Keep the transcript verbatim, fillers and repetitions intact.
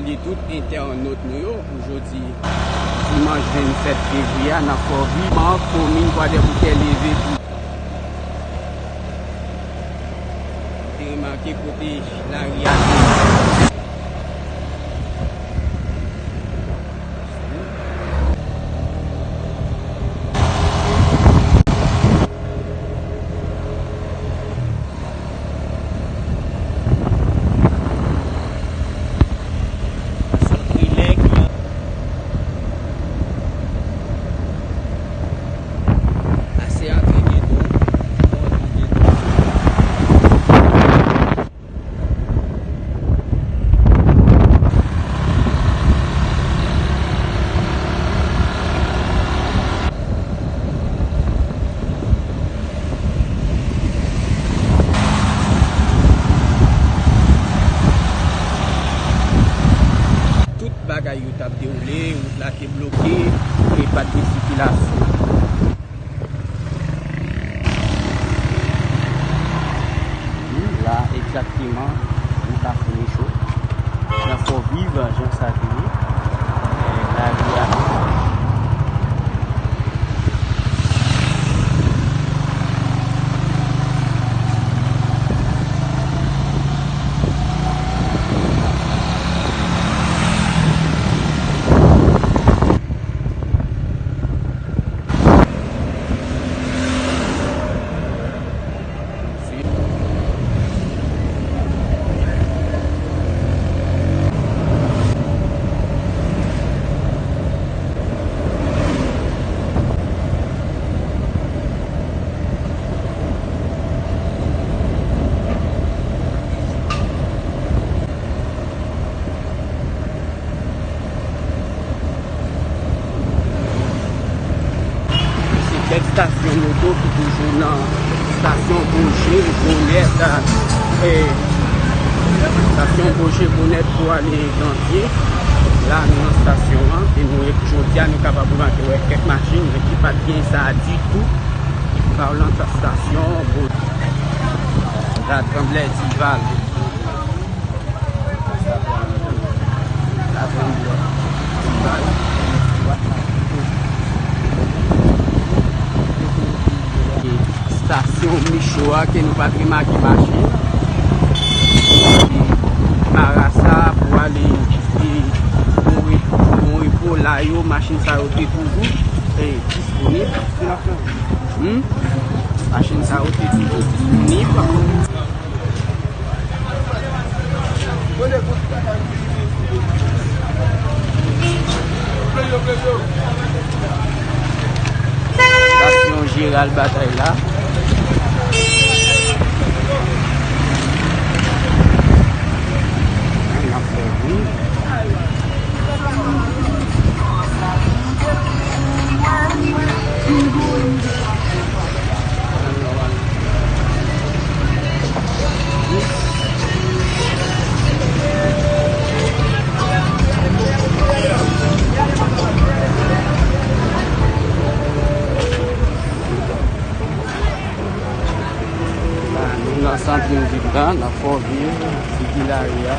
Salye tout entènot nou yo pou jodi dimanch vennsèt fevriye a nan Fòviv, komin Kwadèboukè leve pou te remake kote lari a te. Ase antre byento. Tout bagay yo t ap dewoule, wout la te bloke, e pa t gen sikilasyon. Wi, la egzakteman, nou ka fini cho. Nan Fòviv, jan sa te ye. Eh, lari a. Se kèk estasyon moto ki toujou nan estasyon Boje, Bonèt, e, estasyon Boje, Bonèt pou ale Gantye. La, nou nan estasyon an, e nou, jodi a, nou kapab remake wè kèk machin ki pa t gen sa ditou. Parlant estasyon Boje. Rasanblè Dival. Estasyon Micho a ke nou pa t remake machin. Marasa pou ale, e, Bon Repo, Bon Repo, la yo, machin sa yo te toujou, e, disponib. Hmm? Machin sa yo te toujou disponib. Estasyon Jeral Batay la. N ap fè vre. Nou nan sant vil la, nan Fòviv, figi lari a.